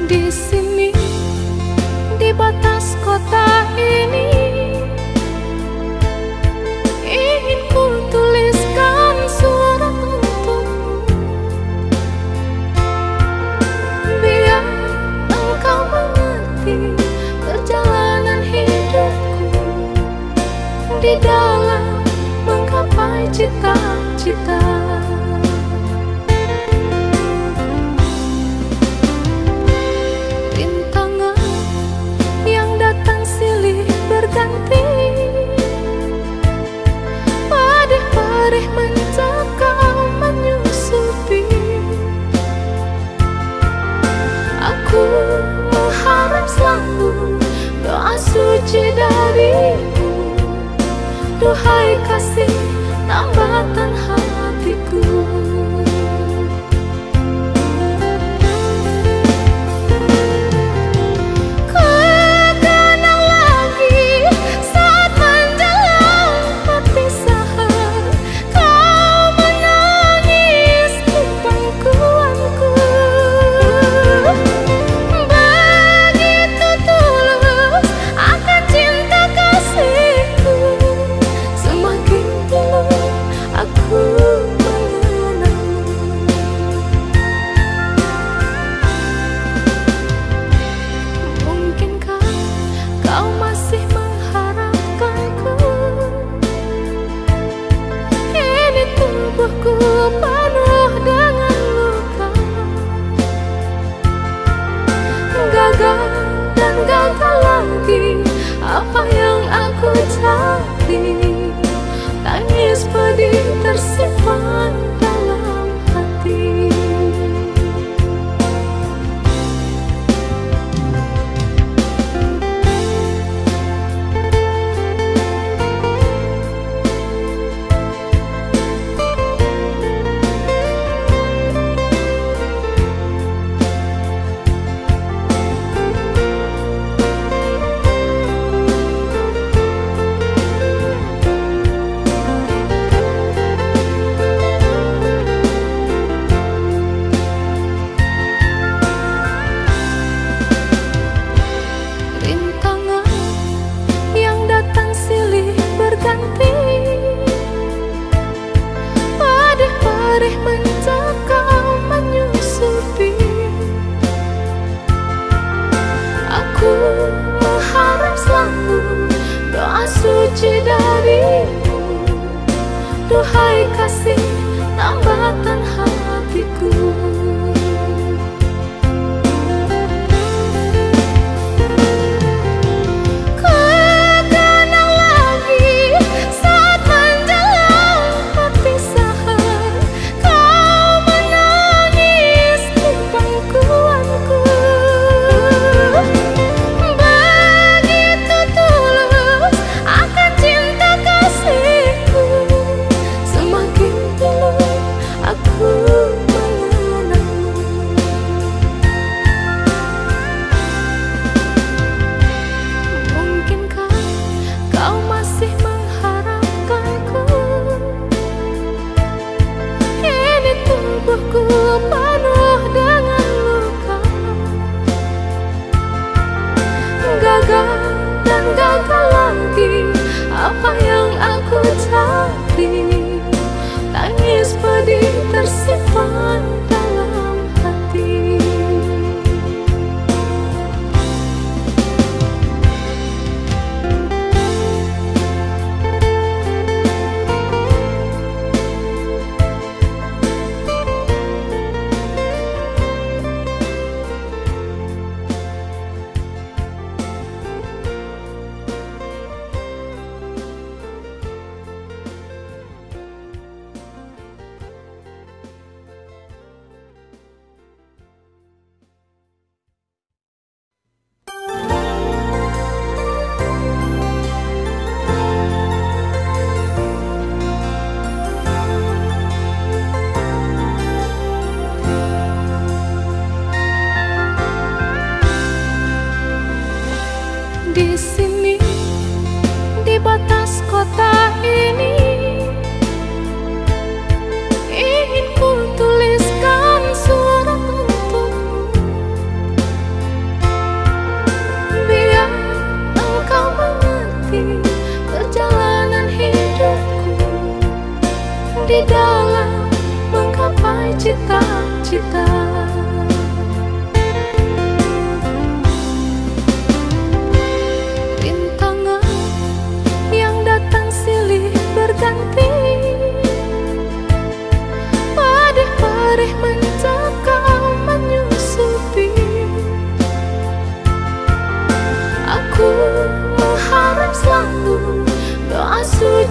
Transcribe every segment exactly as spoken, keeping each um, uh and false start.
Di sini, di batas kota ini, ingin ku tuliskan surat untukmu. Biar engkau mengerti perjalanan hidupku di dalam menggapai cita-cita. Rintangan yang datang silih berganti, padih-padih mencekam menyusupi. Aku mengharap selalu doa suci darimu, duhai kasih tambatan hatiku. Ku kenang lagi saat menjelang perpisahan, kau menangis di pangkuanku. Begitu tulus akan cinta kasihku, semakin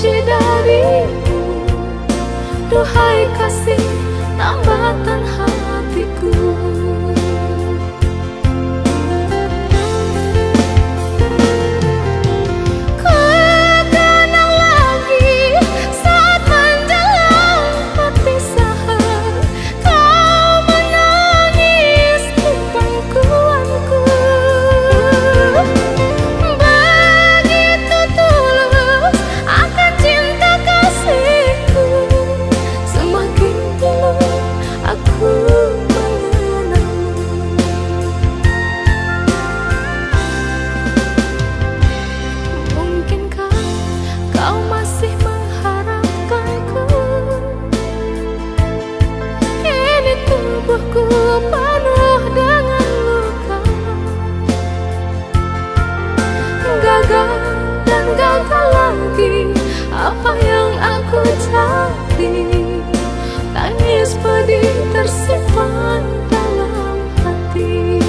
darimu, duhai kasih tambatan hatiku. Ku kenang lagi saat menjelang perpisahan, kau menangis di pangkuanku. Begitu tulus akan cinta kasihku, semakin tulus aku mengenalmu. Mungkinkah kau masih mengharapkanku? Kini tubuhku penuh dengan luka. Gagal dan gagal lagi apa yang aku cari. Tangis pedih tersimpan dalam hati.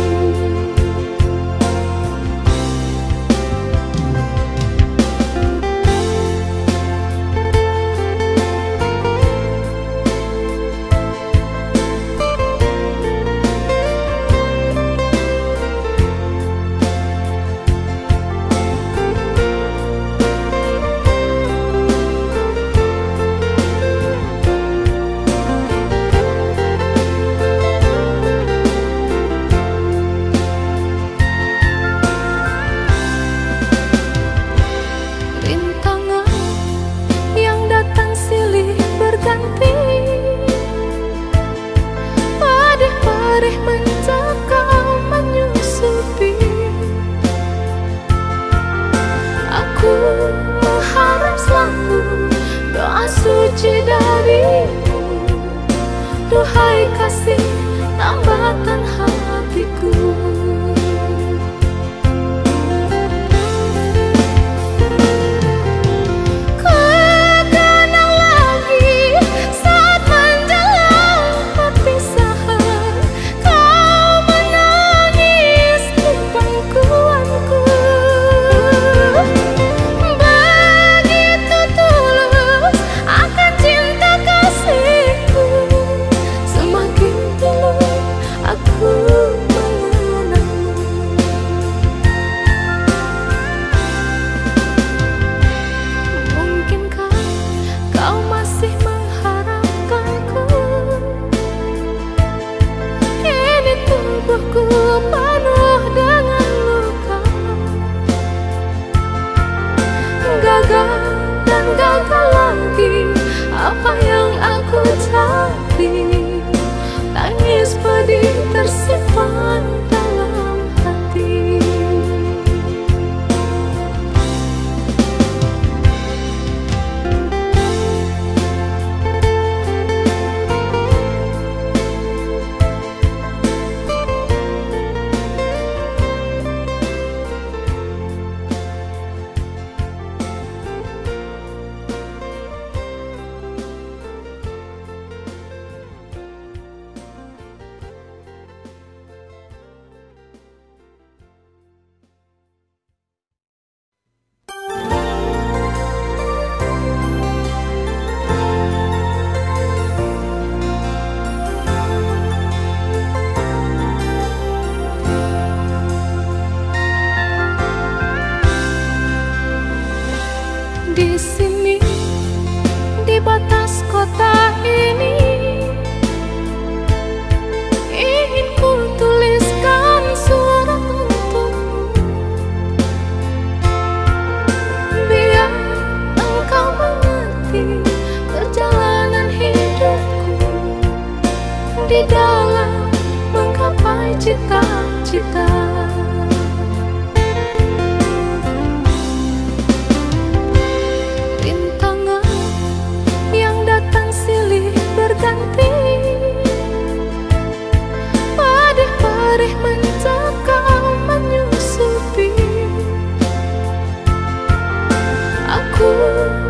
Rintangan yang datang silih berganti, padih-padih mencekam, menyusupi. Aku mengharap selalu doa suci darimu, duhai kasih tambatan hatiku. Ku kenang lagi saat menjelang perpisahan, kau menangis di pangkuanku. Begitu tulus akan cinta kasihku, semakin tulus aku mengenalmu. Mungkinkah kau masih mengharapkanku? Kini tubuhku penuh dengan luka. Gagal dan gagal lagi apa yang aku cari. Tangis pedih tersimpan dalam hati. Di sini, di batas kota ini, ingin ku tuliskan surat untukmu. Biar engkau mengerti perjalanan hidupku di dalam menggapai cita-cita. Rintangan yang datang silih berganti, padih-padih mencekam, menyusupi. Aku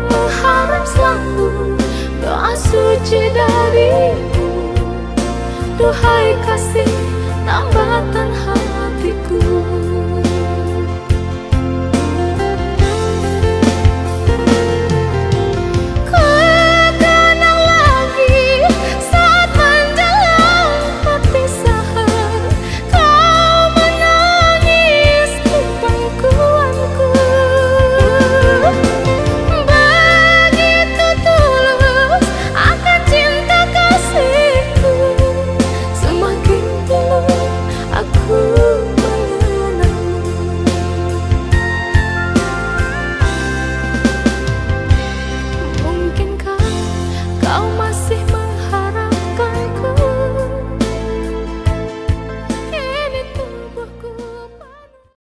mengharap selalu doa suci darimu, duhai kasih tambatan hatiku.